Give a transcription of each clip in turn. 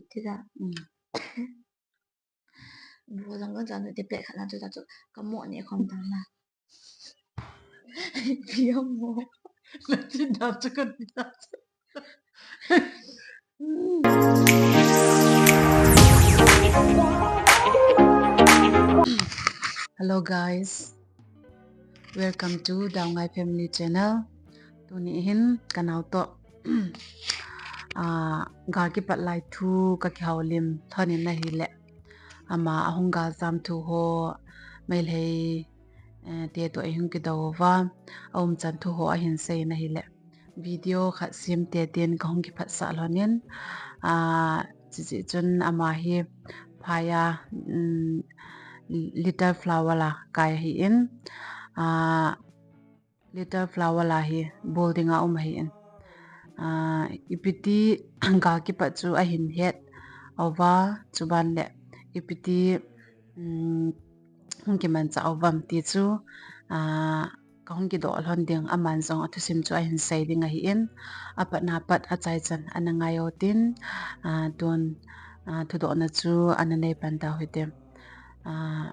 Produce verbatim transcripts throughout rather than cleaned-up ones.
Ti da. Mm. Bu jong kan jan te plate khat na chu ta chu ka mo ne khom tang na. Pia mo. Na ti da chu kan ti da chu. Hello guys, welcome to Daongai Family Channel. Tuni hin kanao to, ah, gal kipat lai thu ka kihoulim lhonin ahile, ama ahung gal jam thu ho, Meitei, eh, te to ahung kidou uva, aumchan thu ho ahin seiyin ahile, video khat sem teitei in kahung kiphatsah lhonin, ah, chuche chun ama hi phai a, um, Little Flower la kai ahin, ah, Little Flower la hi building a um ahin, ah, ipi ti gal kipat chu ahin het uva, chuban le ipi ti, um, hung kimanchah uvam ti chu, ah, kahung kidoh lhon ding, aman jong athusim chu ahin sei ding ahin, apatna pat achaichan ana ngai utin, ah, tun, ah, thudohna chu ana nei pan tau hite. Ah,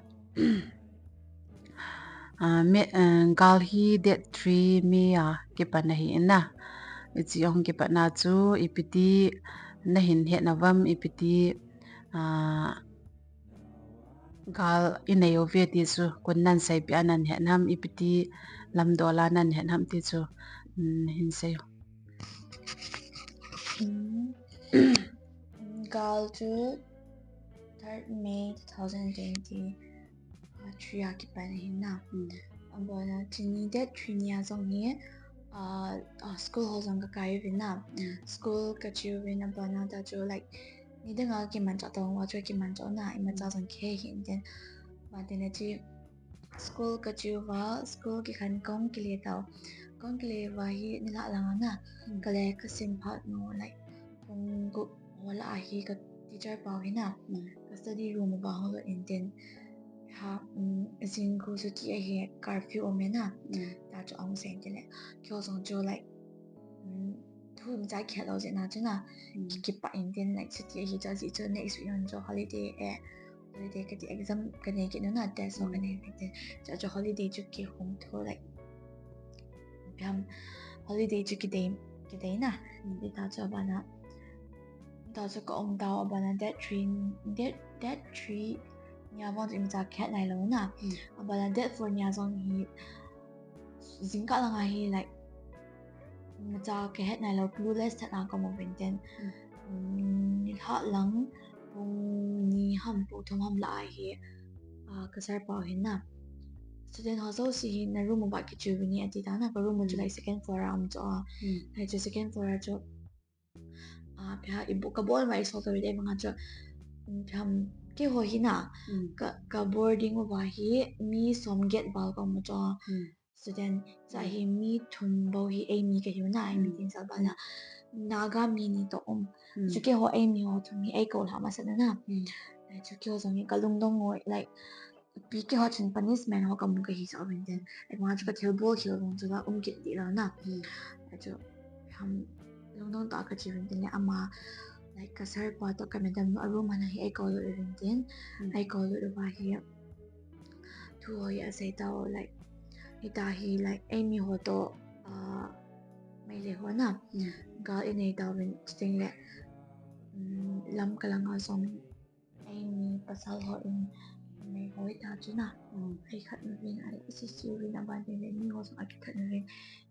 ah, May, ah, gal hi date three May a kipan ahin na. Hiche ahung kipatna chu ipi ti nahin het uvam, ipi ti, ah, gal inei uve ti chu, koiin nahin seipeh a nahin het ham, ipi ti lamdol a nahin het ham ti chu, um, hin sei. Hmm. Gal chu third May two thousand twenty, ah, three a kipan ahin na. Hmm. Abana chuni date three ni a jong hi, ah, ah, school ho jong ka kai uvin na. Hmm. School ka che uvin, abana ta chu, like, nidang a kimanchah tong uva chu kimanchah u na, imacha jong kihe hih in tin. Ban tin a chu school ka che uva, school kikhen kahung kile tau. Kahung kile uva hi nilhah lang a na. Hmm. Ka le ka sim phat nu, like, pung gup ho lah a hi ka teacher pa u hi na. Hmm. Ka study room uva hung lut in tin. Ha, um, jing khu chuti ahi, curfew um e na. Hmm. Ta chu ahung sei in tin le. Keiho jong chu, like, um, thu imacha kihet lou jeh a chu na. Hmm. Ki, kipah in tin, like, chuti ahi chu, ajeh chu next week jong chu holiday e. Holiday kati, exam kanei kit u na, test ho kanei kit u. Chuche chu holiday chu kihung thou, like, ipi ham, holiday chu kidei, kidei na. Hmm. Hita chu abana, hita chu ka um tau, abana date three, date, date three ni a vang chu imacha kihet nailou na. Hmm. Abana date four ni a jong hi, jingkah lang a hi, like, imacha kihet nailou, clueless tah a ka um uvin tin. Hmm. Um, nilhah lang, pung ni ham, pung thum ham lah a hi, ah, ka sir pa u hin na, student ho jouse hi na room uva kiche uvin ati ta na, ka room u chu, hmm, like, second floor a um chu a. Hmm. Hichu second floor a chu, ah, ipi ham, ibu-, ka bol uva i sol ta uve, abang a chu, um, ipi ham, keiho hi na, hmm, ka, ka boarding uva hi mi som get val ka um chu a. Hmm. Student, chu, hmm, hi mi thum bou hi eimi ka hiu na, eimi, hmm, tin sal bal a. Hmm. Naga mi ni toh um. Hmm. Chu keiho eimi ho thum hi eikou lhah masat u na. Hmm. Chu keiho jong hi ka lungdong u, like, ipi keiho chun punishment ho ka mu ka hi sa uvin tin. Abang a chu ka thilbol khel vang chu la um kit di lou na. Hmm. Chu, ham, lungdong tah a ka che uvin tin le ama, like, ka sir pa toh ka madam nu a room a na hi eikou lut uvin tin. Hmm. Eikou lut uva hi thu ho hi asei tau, like, hita hi, like, eimi ho toh, ah, Meitei ho na, hmm, gal inei tauvin, chuting le, um, Lamka lang a jong eimi pasal ho in, Meitei ho hita chu na, hmm, eikhat uvin, a, isisi uvin, aban tin le mi ho jong akikhat uvin,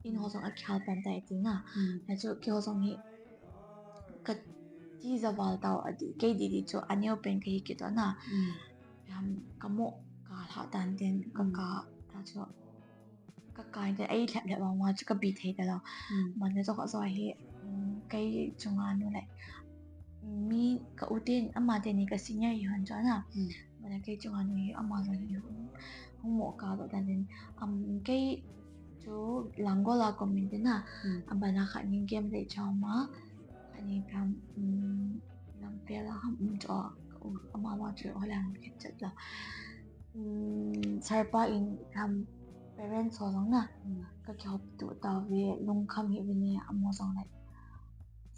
in ho jong akihal pan tai ati na. Hmm. Hichu keiho jong hi ka tija val tau ati, kei didi chu aneo pen ka hi kit u na. Hmm. Ham, ka mo ka lhah tan tin, ka, hmm, ka, ta chu, ka ka in tin, ei lhep lhep vang vang chu ka bi thei talou. Hmm. Ban a chu ka jo hi, um, kei chunga nu le, mi ka u tin, ama teni ka senior hi hon chu na. Hmm. Ban a kei chunga nu hi ama jong hi hung, hung mo ka lou tan tin, um, kei chu Langol a ka um in tin na. Hmm. Aban a khat ni game lei chau ma, khat ni ipi ham, um, Lamphel a ham um chu a, ka u, ama vang chu hoilai hung kichat lou. Um, sir pa in ipi ham parents ho jong na, hmm, ka kihop tuh tauve, lungkham hih uvin e, amaho jong, like,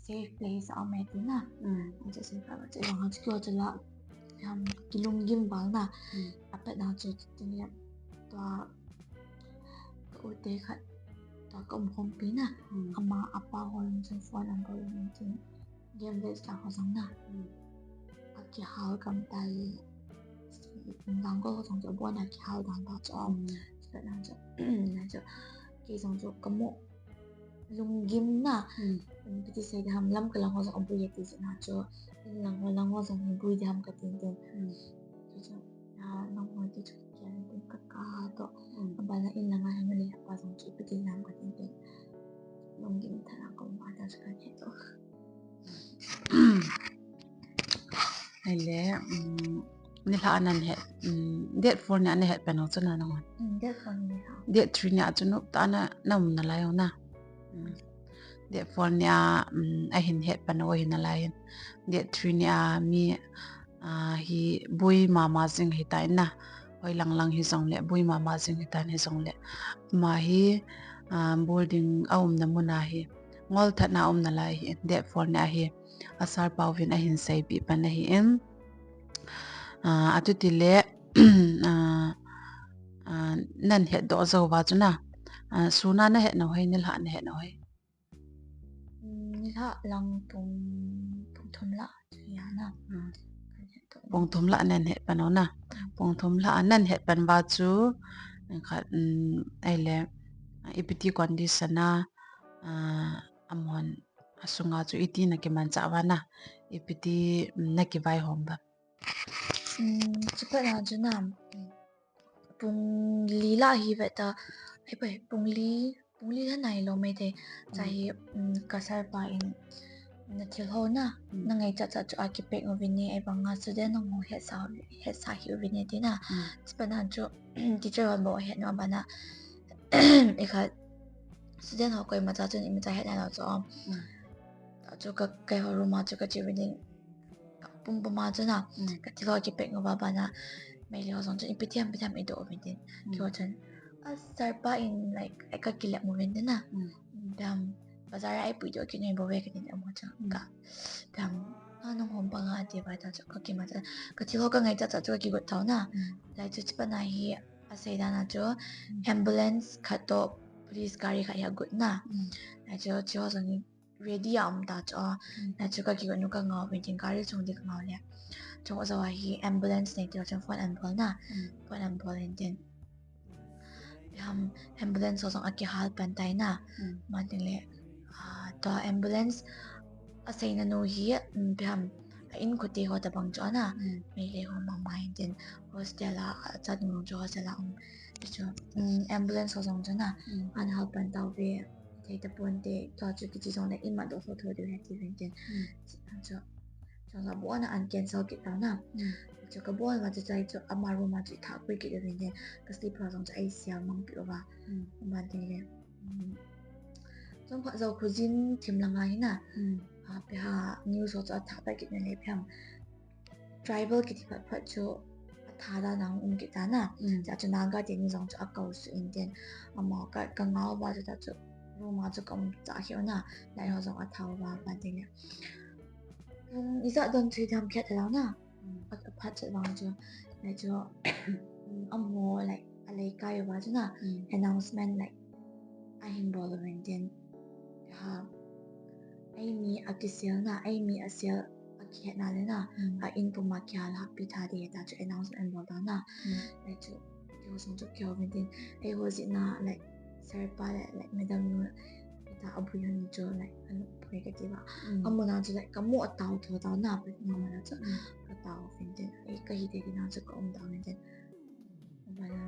safe place a um e tina. Achu safe place a chu, ivang a chu keiho chu la, um, kilunggim val na. Apet na chu tin le, tua, ka u te khat, tua ka umkhompi na. Ama, apa ho jong chun phone an bol in tin. Game village lang ho jong na. Akihal gam tai. Langol ho jong chu abon a kihal dan ta chu. Apet na chu, na chu, kei jong chu kamu lunggim na. Ipi ti sei diham, Lamka lang ho jong abui e ti jeh a chu. In lang ho, lang ho jong hi bui diham katin tin. Chu chu, a, nangho ti chu kian tin ka ka to. Abana in lang a hin le apa jong chu ipi ti diham katin tin. Lunggim tah a ka um a ta chu kahe to. Ahile, um, nilhah a nahet, um, date four nia nahet pen u chu na nangho. Mm, date four nia. Date three nia chu nop tah a na, na um nalai u na. Um, date four nia, um, ahin het pen u ahi nalai in. Date three nia mi, ah, hi bui mama jing hitan na. Hoi lang lang hijongle, bui mama jing hitan hijongle. Ama hi, ah, building a umna mun a hi. Ngol that na um nalai hi. Date four nia hi. A sir pa uvin ahin seipeh pan ahi in. Ah, atu tile, ah, ah, nahet doh jou va chu na. Ah, sun a nahet nau hoi, nilhah nahet nau hoi. Mm, nilhah lang pung, pung thum lah chu hi a na. Mm. Kahet doh. Pung thum lah nahet pan u na. Mm. Pung thum lah nahet pan va chu, khat, um, ahile, ipi ti condition a, ah, amahon asunga chu iti nakimanchah uva na, ipi ti, um, nakivaihom uva. Um, chupet na chu na, um, pung li lah hi ve ta, hei pai, pung li, pung li tha nai lou mai te, cha hi, um, ka sir pa in, na thil ho na, na ngaichat chat chu akipeh uvin e, ahivang a student ho hetsa, hetsa hih uvin e ti na. Chupet na chu, teacher hon bou ahet nau abana, ikhat student ho koima cha chun imacha het nai lou chu. Chu ka, keiho room a chu kache uvin tin, ka pum pum a chu na, ka thil ho kipeh uva abana, Meitei ho jong chun ipi ti ham, ipi ti ham idoh uvin tin. Keiho chun, a sir pa in, like, ei kakilep uvin tin na. Dam, bazar a eipui doh kit u bou ve katin, amaho chun ka, dam, a nung hom panga ati uva ta chu kakimanchah, ka thil ho kangaichat chat chu kakigot tau na. Lai chu chupet na hi, asei dan a chu, ambulance khat toh police gari khat hi agot na. Lai chu, chu ho jong hi ready a um ta chu. Lai chu kakigot u kangah uvin tin gari chung ding kangah u le. Chung jou a hi ambulance nei ti lou chun phone an bol na. Phone an bol in tin. Ipi ham, ambulance ho jong akihal pan tai na. Aban tin le, ah, tua ambulance aseina nu hi, um, ipi ham, a inkote ho tabang chu a na. Meitei ho mama in tin hostel a, achat nu chu hostel a um. Chu, um, ambulance ho jong chu na, an hal pan tauve, thei tapon te, tua chu kichi jongle imat doh thotho diu ahi ati uvin tin. Chu, chu la bon a an cancel kit tau na. Chu kabol uva chu chai chu ama room a chu ithah pui kit uvin tin, ka slipper jong chu eisel mangpeh uva. Aban tin le, um, chomkhat jou khojin thim lang a hi na, ah, ipi ham, news ho chu athah peh kit na le ipi ham, tribal kiti phat phat chu atha dan a hung um kit ta na. Chua chu Naga teni jong chu akou suh in tin, amaho ka, kangah uva chu ta chu room a chu ka um chah kheh u na, light ho jong atha uva, aban tin le, um, ijat don chu idam khat lou na. A, aphat chet vang chu, lai chu, um, amaho, like, aleikai uva chu na, announcement, like, ahin bol uvin tin, ha, eimi akisel na, eimi asel akihet na le na, a in pum a kihal hahpi tha ding ahi ta chu announcement bol ta na. Lai chu, keiho jong chu kihou vin tin, eiho jeh a, like, sir pa le, like, madam nu, ita abui hon chu, like, anop poi kati uva. Amun a chu, like, kamu a tao tho tao na, pa na mun a chu, katao vin tin, ei kahi te ding a chu ka um tao vin tin. Abana,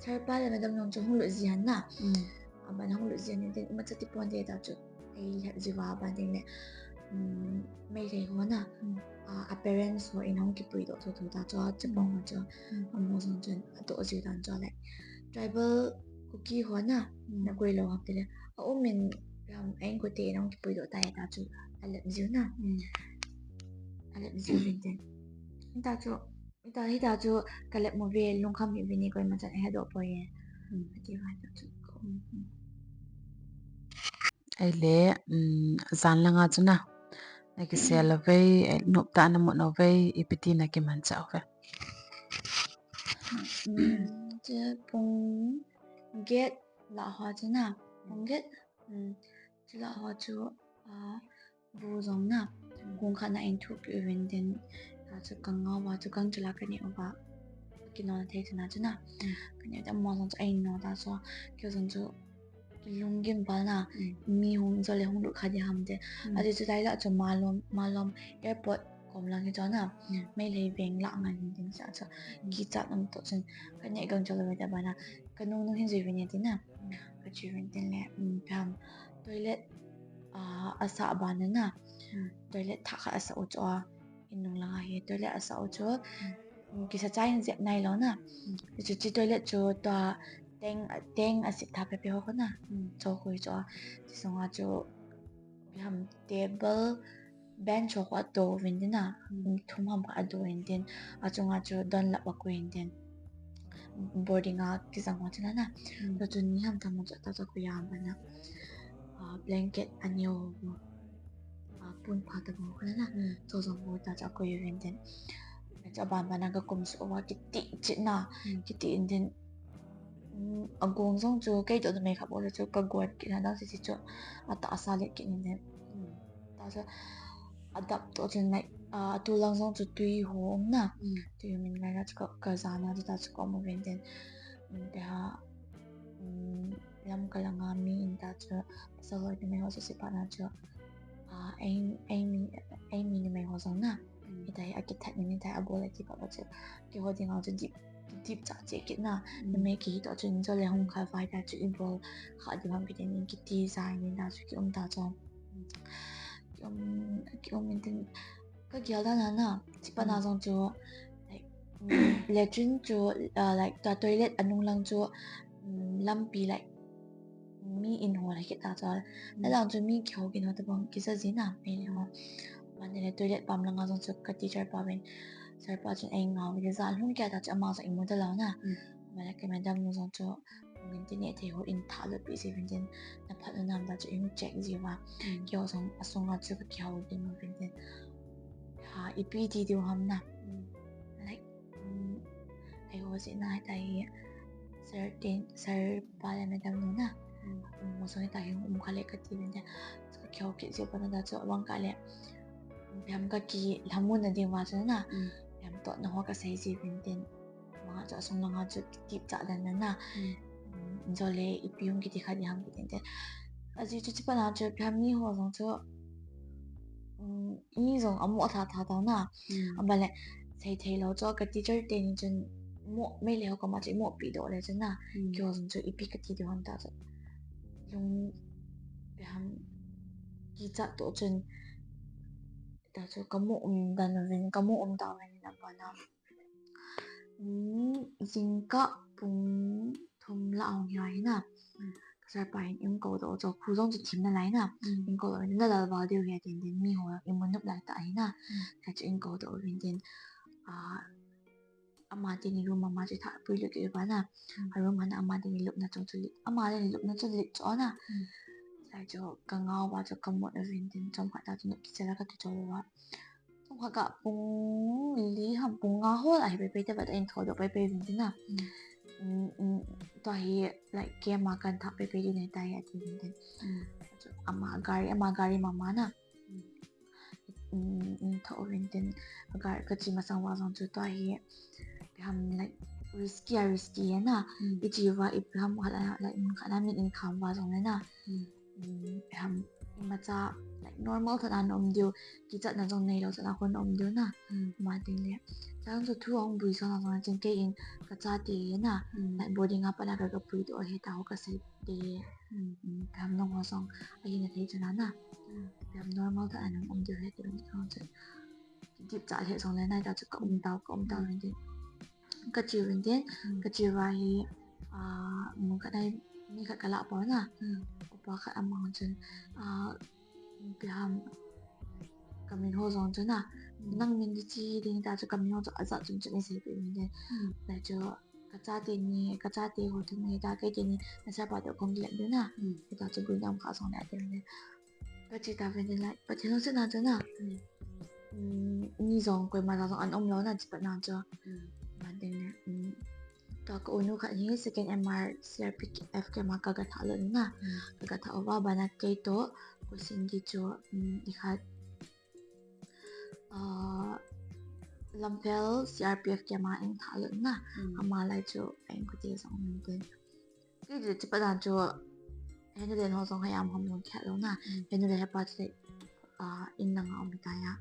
sir pa le madam nu chu hung lut jin na. Abana hung lut jin tin, imacha ti ponte ta chu, ei lhep jiu va, aban tin le, um, Meitei ho na, a, a parents ho in hung kipui doh thotho ta chu, chapang ho chu, amaho jong chun, adoh jiu dan chu, like, tribal Kuki ho na, na koi lou ham ti le, a um in, um, a inkote in hung kipui doh tai ta chu, alep jiu na. Alep jiu vin tin. Hita chu, hita, hita chu kalep mo ve, lungkham hih uvin e, koima chan ahedoh poi e. Ati uva ta chu. Ahile, um, jan langa chu na, na kisel uve, eh, nop tah na mu uve, ipi ti na kimanchah uve. Um, chu pung get lah ho chu na, pung get, um, chu lah ho chu, ah, bu jong na, kong khat na in thupi uvin tin, ta chu ka ngau va chu kang chu la ka neh uva, ka kinol thei chu na chu na, ka neh uva mo jong chu a in no ta chu, kei jong chu, kilunggim val na, mi hung jo le hung lut kha di ham te. Ajeh chu lai lah chu Malom, Malom airport kom lang hi chu na, Meitei veng lah ngan hin tin sa chu, kichat um toh chun, ka neh gang chu lo ve ta ba na, ka nung nung hin jui vin tin na, ka jui vin tin le, um, pam, toilet, ah, asah ban na, toilet thah khat asah u chu a, in nung langa hi toilet asah u chu, um, kisa chai in jep nai lou na. Chu, chu toilet chu tua teng, teng asip tha pepe ho na. Chu koi chu a, chu sunga chu, ham table, bench ho khat ado vin tin na, um, thum ham khat ado vin tin, achunga chu Dunlop akoi vin tin, boarding a kijang ho chu na na. Chu chu ni ham tham chu ta chu akoi a ba na. Ah, blanket aneo, ah, pon pha ta bou kha na. Chu jong bou ta chu akoi vin tin. Chu aban ban a ka kum suh uva kiti chet na, kiti in tin. Um, agong jong chu kei toh numei khat bou le chu ka gon kit na dang sisi chu atahsa le kit in tin. Ta chu adap toh chun like, ah, atu lang jong chu tui ho um na. Tui min ngai na chu ka, ka jan a chu ta chu ka um vin tin. Um, te ha, um, Lamka langa mi in ta chu, pasal ho numei ho chu sepa na chu, ah, ei, ei mi, ei mi numei ho jong na. Hita hi akithat ni, hita hi abol a kipat ba chu, keiho dinga chu dip, dip cha che kit na. Numei kihi toh chu in jo le hung kha vai ta chu i bol kha di ham kiti ni kiti jai ni ta chu ki um ta chu. Ki um, ki um in tin, ka gel dan a na, chi pat na jong chu, like, um, latrine chu, uh, like, ta toilet anung lang chu, um, lampi, like, mi in ho la kit ta chu. La lang chu mi kihou kit ho ta bang kisa ji na, Meitei ho. Mane le toilet pam langa jong chu ka teacher pa vin, sir pa chun ei ngau vin, jan lhung kit ta chu ama jong i mu ta lou na. Mane ka madam nu jong chu, Min tin e thei ho in tha lo pi si vin tin, na phat na nam ta chu in check ji va. Keiho jong asunga chu ka kihou ding vin tin. Ha, ipi ti diu ham na. Like, um, ei ho si na ta hi, sir tin, sir pa le madam nu na. Um, mo song ta hi um kha le ka ti vin tin. Chu ka kihou kit ji va na ta chu abang ka le. Pam ka kilhamun na ding va chu na. Pam toh na ho ka sei ji vin tin. Manga chu asung langa chu kiti cha dan na na. Um, jo le ipi um kiti kha di ham kiti te. Ajeh chu chi pat na chu pam mi ho jong chu, um, mi jong amo tha tha ta na. Aba le sei thei lou chu ka teacher te ni chun mo Meitei ho koma chu mo pi doh le chu na. Keiho jong chu ipi ka ti diu ham ta chu. Lung pam kichat toh chun ta chu ka mo um dan vin, ka mo um ta vin na ba na. Um, jingkah pung thum lah hung hi na. Ka sir pa hin in kou doh chu, khu jong chu thim na lai na. In kou doh vin na lal val diu hi tin tin mi ho i mu nop lai ta hi na. Ka chu in kou doh vin tin, ah, ama teni room ama chu thah pui lut kit uva na. A room hana ama teni lupna chung chu lit, ama teni lupna chu lit chu na. Sai chu ka ngau va chu ka mut uvin tin chomkhat ta chu nop kichai la ka kichol uva. Chomkhat ka pung li ham pung nga ho la hi pei pei te va ta in tho doh pei pei vin tin na. Um, um, tua hi like kei ama kan thah pei pei di nei ta hi ati vin tin. Ama gari, ama gari mama na. Um, um, tho vin tin, agar ka chi masang va jong chu tua hi, ham, like, risky a risky na. I chi va, i ham khat a, like, mun khat a min in kham va jong le na. Um, ham, imacha, like, normal tah a na um diu, kichat na jong nei lou tah a kon um diu na. Ma tin le. Chang chu thu hung bui sa na jong chen kei in ka cha ti na. Like, boarding a pat na ka ka pui to he ta ho ka sei. Ti, um, pam nung ho jong, ahi na thei chu na na. Pam normal tah a nang um diu he ti vin tin jong chu. Dip cha le jong le nai ta chu ka um tau, ka um tau vin tin. Ka chi vin tin, ka chi va hi, ah, mun khat nai, mi khat ka lah pau na. Upa khat ama chun, ah, pam ka min ho jong chu na. Nang min di chi ding ta chu ka min ho chu ajat chun chu nei sei pi vin tin. Nai chu, kachate ni, kachate ho thum ni ta, kei teni, nasapa toh kahung kilen diu na. Hmm. Hita chu buina um kha jong le, atile. Kache tauve ni lai, Pathen lungsetna chu na. Hmm. Hmm, mi jong koima jong ana um lou na, chupatna chu. Hmm. Ban ding le, hmm. Tua ka unu khat hi second M R C R P F camp a kaga thah lut na. Hmm. Kaga thah uva, bana kei toh, Pu Cindy chu, hmm, ikhat, ah, Lamphel C R P F camp a eina thah lut na. Hmm. Ama lai chu, a inkote jong um inte. Kei chu chupatna chu, henu le nu ho jong hei am ham jong khat lou na. Hmm. Henu le hepa chu le, ah, in langa um tai a.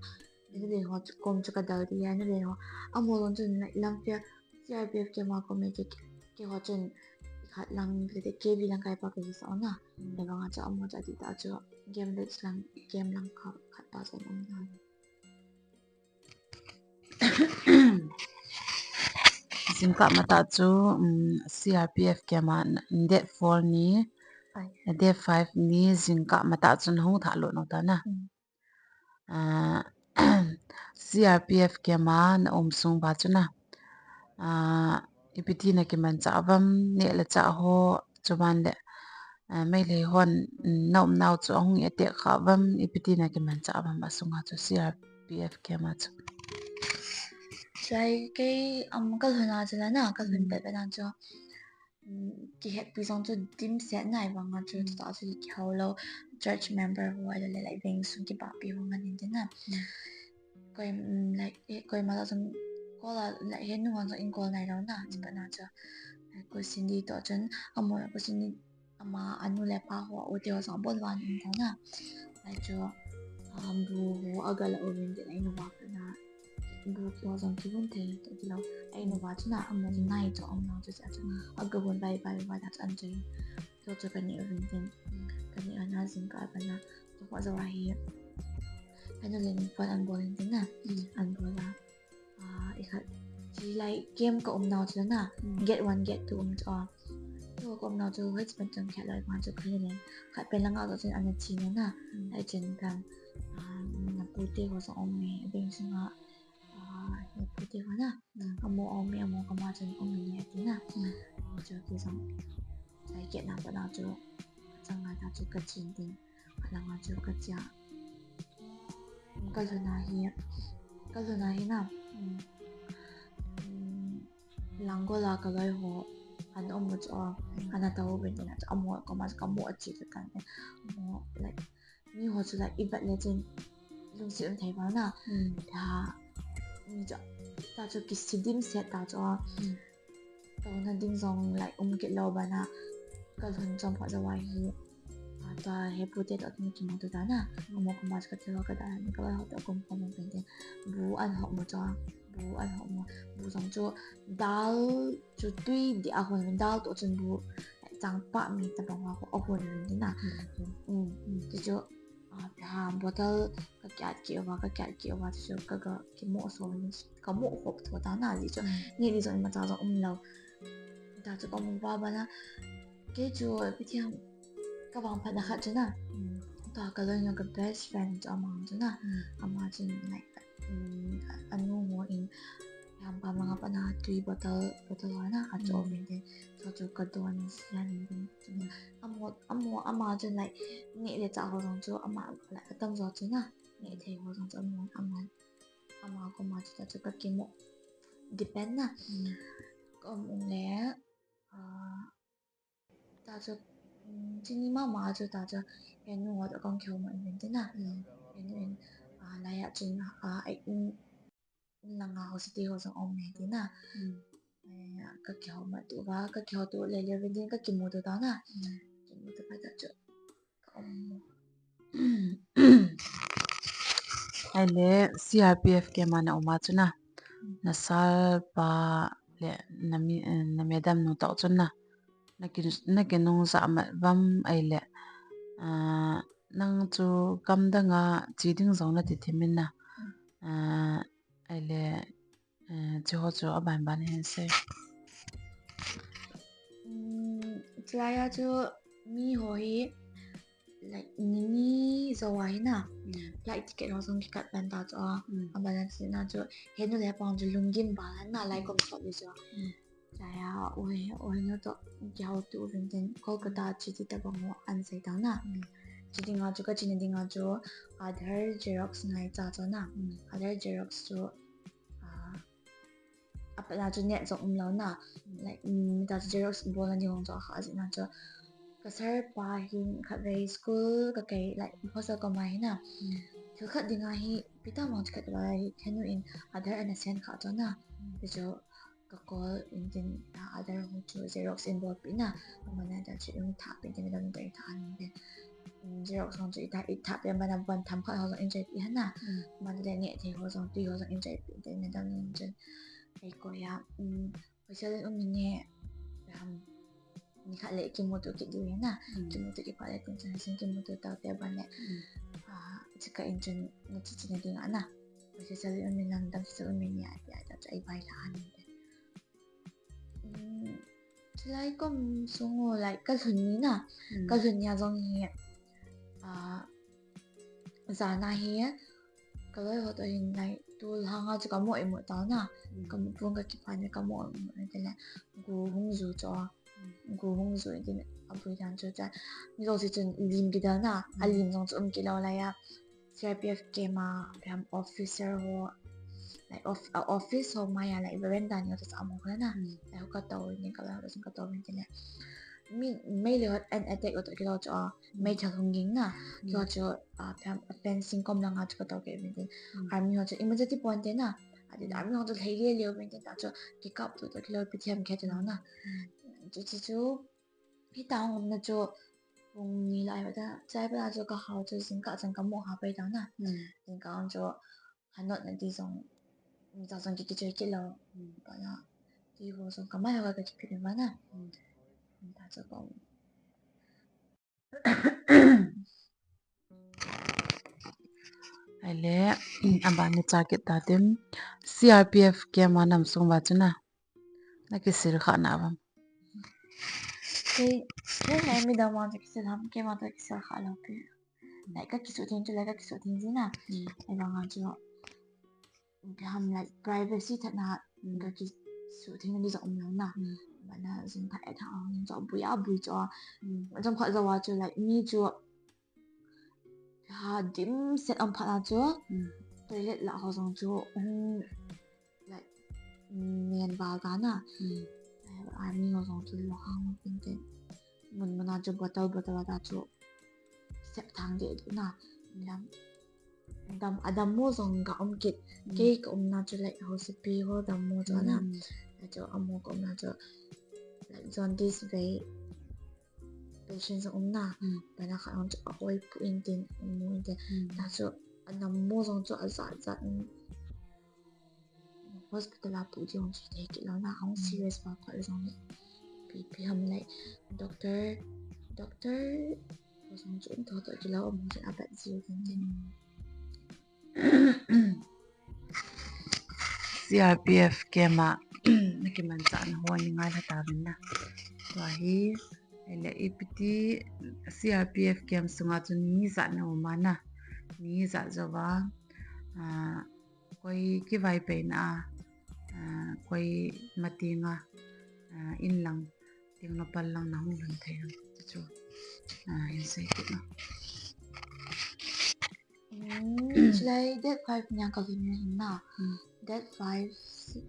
Henu le nu ho chu kom chu kadel ding a, henu le nu ho. Amaho jong chun, like, Lamphel C R P F camp a kom e, kei, keiho chun khat lang le te K V lang kai pa kahisah u na. Hmm. Hivanga chu amaho chu adih tah chu game le lang, game lang khat, khat pa jong um na. Jingkah matah chu, um, C R P F camp a date four ni, ai, date five ni jingkah matah chu nahung thah lut u ta na. Hmm. Ah, C R P F camp a na um sung uva chu na. Ah, ipi ti na kimanchah uvam, neh le chah ho, chuban le, ah, Meitei hon, mm, na umnau chu ahung attack kha uvam, ipi ti na kimanchah uvam asunga chu C R P F camp a chu. Chulai kei, um, kalhun a chu la na, kalhun, mm, pet pet a chu. Um, kihetpi jong chu dimset na, ahivanga chu, mm, chutah chu kihou lou, church member ho, ahilou le, like, veng sung kibahpi ho ngen inte na. Mm. Koi, um, like, eh, koima toh jong call a, like, henu hon jong eina call nai lou na, mm, chupatna chu. Like, Pu Cindy toh chun, amaho, Pu Cindy, ama anu le apa ho, u te ho jong abon uva ana um tai na. Lai chu, ah, bu ho aga la uvin tin, a in uva kona bu ho jong kivon thei toh kilou. A in uva chu na, amaho chu nai chu aum nau chu, chu chu aga von vai vai vai ta chu ana choi. Chu chu kaneh uvin tin. Kaneh ana jingkah a bana, chu ho jou a hi, henu le nu phone ana bol in tin na. Ana bol a. Ah, ikhat, chulai camp ka um nau chu na, mm, gate one, gate two um chu a. Chu ka um nau chu, hiche pen chun khat loi ma chu khat le, khat pen langa chu chun ana che na na. Mm. Lai chun kan, ah, napu te ho jong um e, veng sunga, ah, napu te ho na. Mm. Amaho um e, amaho koma chun um e ati na. Mm. Amaho chu kei jong, chulai gate na pat na chu, changa ta chu kache in tin. Alanga chu kache a. Kalhun a hi, kalhun a hi na. Um, um, Langol a kaloi ho ana um u chu, ana tou uvin tin a chu, amaho koma chu kamu a che kan. Amaho, like, mi ho chu, like, ivet le chun lungset um thei uva na. Mm. Ha, mi chu, ta chu kisi dimset ta chu. Mm. Touna ding jong, like, um kit lou bana, kalhun chom phat jou a hi, ah, tua he pu te toh tuni kimu to ta na. Amaho koma chu kache uva kadah in, kaloi ho toh kaum khom uvin tin. Bu ana hon mu chu, bu ana hon mu. Bu jong chu dal chu tui dih a hon uvin, dal toh chun bu, like, changpah mi tabang a ahon uvin tin na. Mm. Mm. Ti chu, ah, ha, bottle ka kiat kit uva, ka kiat kit uva, chu kaga kimoh so uvin, kamoh khop tho ta na, ajeh chu, mm, neh ding jong imacha jong um lou. Ta chu kamu uva bana, kei chu, ipi ti ham, kavangphatna khat chu na. Mm. Tua kaloi nu ka best friend chu ama chu na. Mm. Ama chun, like, um, anu ho in, hampa manga pat na tui bottle, bottle ho na, acho, mm, uvin tin. Chu chu kadon sian uvin tin. Mm. Amaho, amaho, ama chun, like, neh le chah ho jong chu ama, like, atamjo chu na, neh thei ho jong chu ama, ama, ama koma chu ta chu kakimoh depend na. Mm. Ka um um le, ah, ta chu, um, chuni mama chu ta chu, henu ho toh kahung kihoumat uvin tin na. Mm. Henu in, ah, laiya chun, ah, in, in langa ho siti ho jong um e tin na. Mm. Eh, kakihoumat uva, kakihouto le le uvin tin, kakimuto ta na. Mm. Kimuto phat ta chu, ka um. Ahile C R P F camp a na um a chu na, mm, nasalpa le nami, eh, na madam nu toh chun na, naki, nakinung jah mat uvam ahile, ah, nang chu gamdang a che ding jong nati thim in na. Mm. Ah, ahile, eh, chuho chu aban ban hin sei. Um, chulai a chu mi ho hi, like, ni ni jou a hi na. Mm. Flight ticket ho jong kikat pan ta chu a. Mm. Aban a chu na chu, henu le pa chu lunggim bal a na, lai kom sot le chu. Mm. Aya, oi, oi, no to, kihou tu uvin tin, Kolkata chiti tabang ho an sei tang na. Mm. Chiti nga chu, ka china dinga chu, Aadhaar Xerox ngai cha chu na. Mm. Aadhaar Xerox chu, ah, apatna chu net jong umlou na. Mm. Like, mm, ta chu Xerox bolna ding jong chu akha jeh na chu. Ka sir pa hin khatvei school ka kai, like, hostel koma hi na. Mm. Thil khat dinga hi, ipi tah mang chu khatvei hi, thenu in Aadhaar ana send kha chu na. Mm. Ti chu, ka call in tin, ah, Aadhaar ho chu Xerox in bolpeh na, aman a ta chu in thah peh in tin, madam in ta in thah in tin. Mm, Xerox ho chu i thah, i thah peh, aman a bon tham khat ho jong in chaipi hana. Mm. Aman le neh thei ho jong, tui ho jong in chaipi in tin, madam in chun ei koi a, mm, hoisel in um inge, um, nikhat le kimuto kit diu hina. Mm. Kimuto kit phat le tin chun, hoisel kimuto tau te aban le, mm, ah, chika in chun na chi chi na ding ana. Hoisel in um in lang, dam sel in um in ya, ya, ta chu ei vai la an tin. Mm, chulai kum sung u, like, ka lhun ni na, mm, ka lhun ni a jong hi, ah, jan a hi, ka loi ho toh hin, like, tu lhang a chu ka mo imu tau na, mm, ka mu pon ka kipah in ka mo imu in tin le, gu hung ju chu, mm, gu hung ju in tin, abul dan chu cha, mi jong si chun lim kidal na, mm, alim jong chu um kit lou lai a. C R P F camp a, ipi ham, officer ho, like, of-, uh, office ho mai a, like, veranda ni ho toh chu amu kha na. Mm. Like, ka tou in, ka la, ka tou in tin le. Mi, Meitei ho an attack u toh kilou chu, ah, mm, meithal hung ging na. Mm. Kilou chu, ah, ipi ham, fencing kom langa chu ka tou kit in tin. Mm. Army ho chu, emergency pon te na. Ati, mm, army ho chu lhai le le u in tin ta chu, kikap tu toh kilou, ipi ham khe te lou na. Mm. Chu, chu, chu, Hita hung umna chu pung ni lai vet a, chai vet a chu ka hao chu jingkah chan ka mo ha pai tang na. Hmm. Jingkah hung chu hanot na ti jong, mi ta jong ki kichoi kit lou. Hmm. Bana ti ho jong ka mai ho ka kipe ni bana. Hmm. Ta chu ka um. Ahile, aban ni cha kit ta tin, C R P F camp a nam sung uva chu na, na kisil kha na vam? Kei, kei he mi dang vang chu kisil ham, kei vang chu kisil kha lou pi. Like, ka kisuh theng chu, like, ka kisuh theng ji na. Hmm. Ahivang a chu, ipi ham, like, privacy that na, hmm, ka kisuh theng na di jong um lou na. Hmm. Bana jing phat e thang a, jong bui a bui chu. Hmm. Jong khat jou a chu, like, mi chu, Ha, dimset um phat na chu, hmm, toilet lah ho jong chu, hmm, like, men val ta na. Hmm. Army ho jong chu lunghang pin te. Mun mun a chu bottle, bottle a ta chu sep thang de du na. Dam, dam, adammo jong ka um kit. Hmm. Kei ka umna chu, like, hospital ho dammo chu na. Hmm. Achu amaho ka umna chu, like, jaundice vei patient jong um na. Hmm. Bana khat jong chu ahoi pu in tin, um in tin. Hmm. Ta chu adammo jong chu ajat jat in. Hospital a pu di jong chu thei kit lou na, ahung, hmm, serious pa khat jong le. Ipi, ipi ham, like, doctor, doctor jong chu um tho tho kit lou, um jong abat jiu tin tin. Hmm. C R P F camp a na kimanchah na ho ni ngai lha ta vin na. Tua hi, ahile ipi ti C R P F camp sunga chu ni ijat na um a na. Ni ijat jou va, ah, koi kivaipohna a, ah, koi mating a, ah, in lang, ting nopal lang na hung lhun thei ham ti chu, ah, in sei kit na. Hmm, chulai date five nia ka lhun u hin na. Hmm. Date five, six,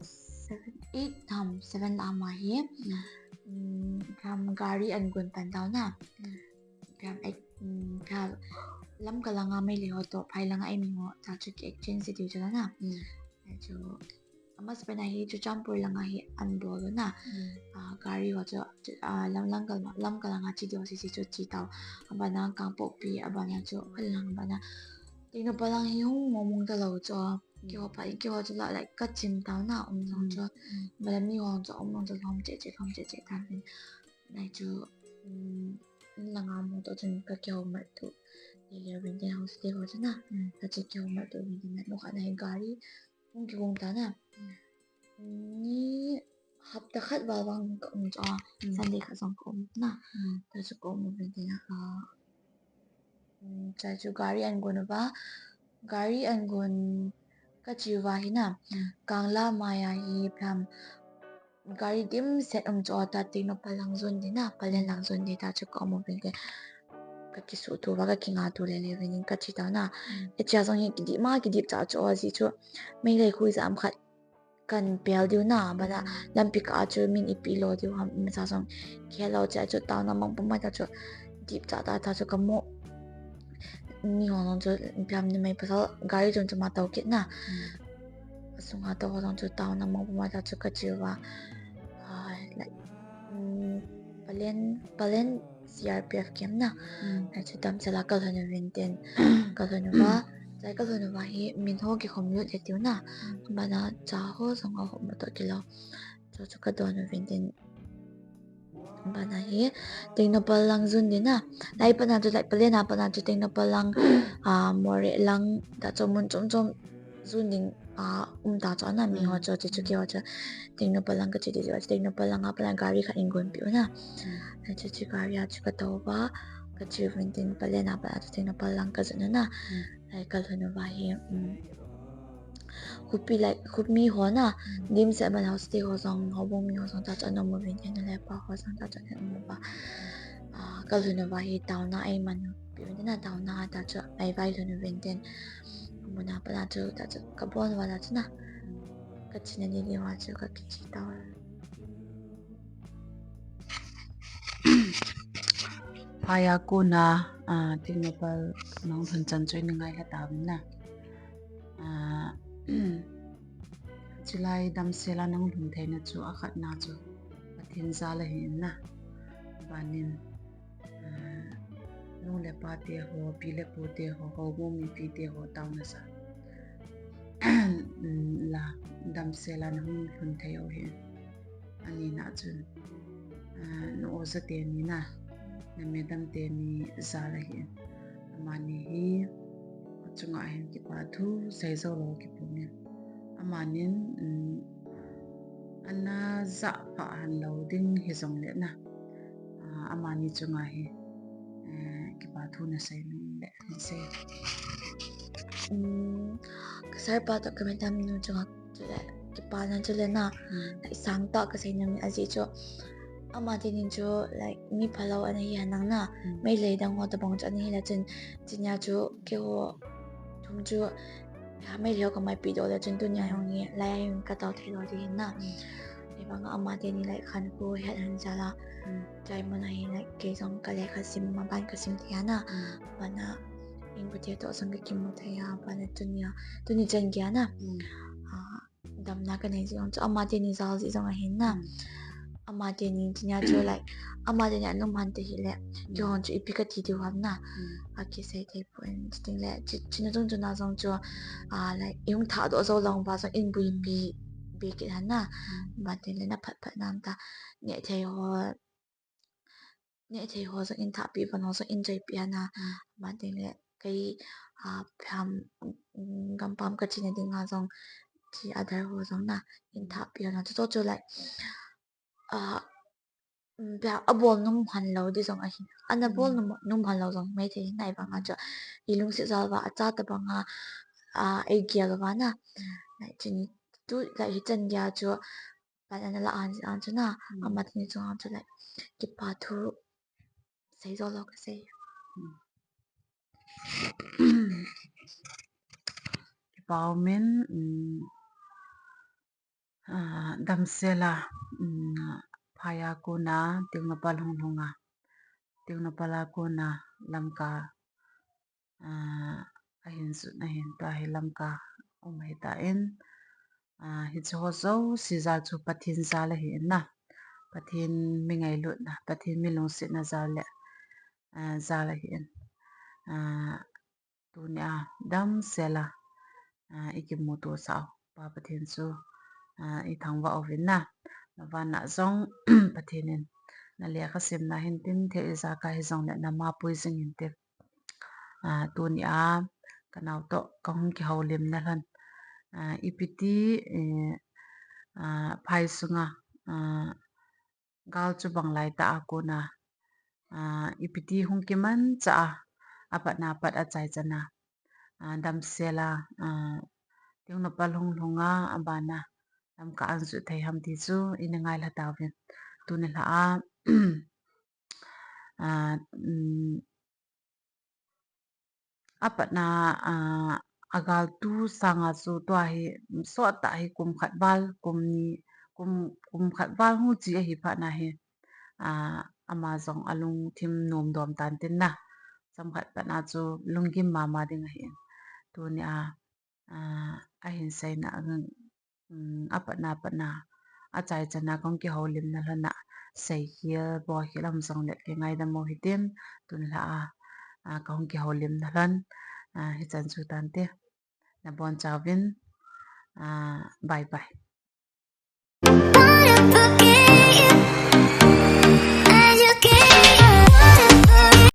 seven, eight tham, seven lah ama hi. Hmm. Hmm, ipi ham gari an gon pan tau na. Hmm. Ipi ham, eh, hmm, ipi ham Lamka langa Meitei ho toh, phai langa eimi ho, ta chu ki exchange ti chu na. Hmm. Chu, amasapen a hi Churachandpur langa hi an bol u na. Hmm. Ah, gari ho chu, chu, ah, Lam-, Lamka, Lamka langa che diu sese chu che tau. Abana Kangpokpi, abana chu, alang abana. Ting nopal lang hi hung mong mong ta lou chu. Hmm. Keiho phat in, keiho chu la, like, ka chim tau na, um jong chu. Hmm. Bana mi ho chu, um jong chu, lhom cheh cheh, lhom cheh cheh tan tin. Nai chu, um, langa mu toh chun ka kihou mat tu. Lele vin tin house te ho chu na. Hmm. Ka chu kihou mat tu vin tin na, nu khat na hi gari hung kigong ta na. Hmm. Ni hapta khat val vang ka um chu a, hmm, Sunday khat jong ka um na. Hmm. Ta chu ka um uvin tin a, um, chai chu gari an gon uva, gari an gon ka che uva hi na. Hmm. Kangla maiya hi ipi ham gari dimset um chu ta Tengnoupal lang jon ding na, Pallel lang jon ding ta chu ka um uvin tin. Ka kisuh tou va, ka kinga tou lele uvin tin ka che tau na. Mm. Hichea jong hi kidip ma, kidip cha chu ajeh chu Meitei kho ijat ham khat kan pel diu na, bana lampi kah a chu min ipi lo diu ham, imacha jong khel lou cha chu taona mang pum mai ta chu dip cha ta, ta chu ka mu. Miho jong chu ipi ham numei pasal gari jong chu ama tou kit na. Mm. Asunga tou ho jong chu taona mang pum mai ta chu ka che uva. Ah, like, mm, Pallel, Pallel C R P F camp na. Mm. Hichu damsel a ka lhun uvin tin. Ka lhun uva. Chai ka lhun uva hi min ho kikhom lut le tiu na. Mm. Bana cha ho jong ahom ma to kilou. Chu chu ka don uvin tin. Bana hi Tengnoupal lang jon ding na. Lai pat na chu, lai Pallel a pat na chu Tengnoupal lang, ah, Moreh lang ta chu mun chom chom jon ding, ah, um ta chu ana mi ho chu, chu, chu keiho chu Tengnoupal lang ka che ding chu, Tengnoupal lang a pat na gari khat eigonpeh u na. Mm. Chu, chu gari a chu ka tou uva, ka che uvin tin Pallel a pat na chu Tengnoupal lang ka jon u na. Mm. Lai ka lhun uva hi, um, khopi lai, khopi mi ho na, mm, dimset bana house te ho jong, houbung mi ho jong ta chu ana um uvin, anu le apa ho jong ta chu ana um uva. Ah, ka lhun uva hi taona eiman peh uvin tin na, taona ta chu eivai lhun uvin tin. Muna pat na chu ta chu ka bon uva ta chu na. Ka chena ding ding uva chu ka kiche tau. Phai a kona, ah, Tengnoupal nahung lhun chan chu i ngailha tauvin na. Ah, chulai damsel a nahung lhun theina chu akhatna chu Pathen jal ahi in na. Abanin, ah, nu le pa te ho, pi le pu te ho, houbung mipi te ho taona jal. Mm, la damsel a nahung lhun thei u ahi in. Anina chun, ah, nu oja teni na, na madam teni jal ahi in. Amani hi, achunga hin kipa thu sei jou lou kipum in. Amanin, um, ana jah pha han lou ding hijongle na. Ah, amani chunga hi, eh, kipa thu na sei nom le, na sei. Um, ka sir pa toh ka madam nu chunga chule, kipana chule na, mm, like, sangtah ka sei nom in ajeh chu, ama teni chu, like, mi phalou ana hi henlang na, mm, Meitei dang ho tabang chu ana hi le chun, chunia chu keiho thum chu, ha, Meitei ho ka maipi doh le chun tunia jong hi, lai a jong ka tou thei lou ding hin na. Mm. Ahivanga ama teni, like, khankho het han jal a, mm, chai mun a hi, like, kei jong ka lekha sim, maban ka sim thei a na, mm, bana, inkote toh jong ka kimu thei a, bana tunia, tuni chan geiya na. Mm. Ah, damna ka nei jeh jong chu ama teni jal jeh jong ahin na. Mm. Ama teni tunia chu, like, ama teni ana um hon te hile, mm, keihon chu ipi kati diu ham na. Mm. Akisei thei poi, chuting le, chu, chuna jong chuna jong chu, ah, like, i hung thah doh jou lou uva jong in buipi be kit hen na. Mm. Ban tin le na phat phat nam ta, neh thei ho, neh thei ho jong in thahpi, van ho jong in joipi hen na. Mm. Ban tin le kei, ah, pham, mm, gampam ka chena dinga jong, chi adar ho jong na, in, mm, thahpi hen na. Chu chu chu, like, ah, um, pia, abol nom hon lou ding jong ahi. Ana bol, mm, nom, nom hon lou jong mai thei na, ahivanga chu i lungset jal uva, acha tabanga, ah, eigel uva na. Mm. Like, chuni, tu, like, hichan geiya chu, pan ana la hon jeh a chu na, mm, ama teni chunga chu, like, kipa thu sei jou lou ka sei. Mm. Kipa um in, um, ah, damsel a, um, phai a kona, Tengnoupal hung lhung a, Tengnoupal a kona Lamka, ah, ahin jot ahin, tua hi Lamka um ahi tan, ah, hiche ho jouse jal chu Pathen jal ahi in na. Pathen mi ngailutna, Pathen mi lungsetna jal le, ah, jal ahi in. Ah, tunia damsel a, ah, i kimuto sah u Pa Pathen chu, ah, i thangvah uvin na. Na vana jong Pathen in na lekha simna hin tin, thil ijat a hijongle na mapui jing hin tin. Ah, tunia ka nao toh ka hung kihoulimna lhon, ah, ipi ti, eh, ah, phai sunga, ah, gal chu bang lai tah a kona, ah, ipi ti hung kimanchah a, apatna pat achaichan a, ah, damsel a, ah, Tengnoupal hung lhung a, abana, ka an ju thei ham ti chu ina ngailha tauvin. Tuni lha a, a, um, apatna, a, agaltu sanga chu tua hi, sot tah hi kum khat val, kum ni, kum, kum khat val hung chi ahi phatna hi, a, ama jong alungthim nom dom tan tin na. Chomkhat patna chu lunggim mama ding ahi. Tuni a, a, ahin seina, a, um, apatna, apatna, achai chana kahung kihoulimna lhon a, seikhel, bolkhel aum jongle kingaidam u hitin, tuni lha a, a, kahung kihoulimna lhon, a, hichan chu tante, nabonchauvin, a, bye bye.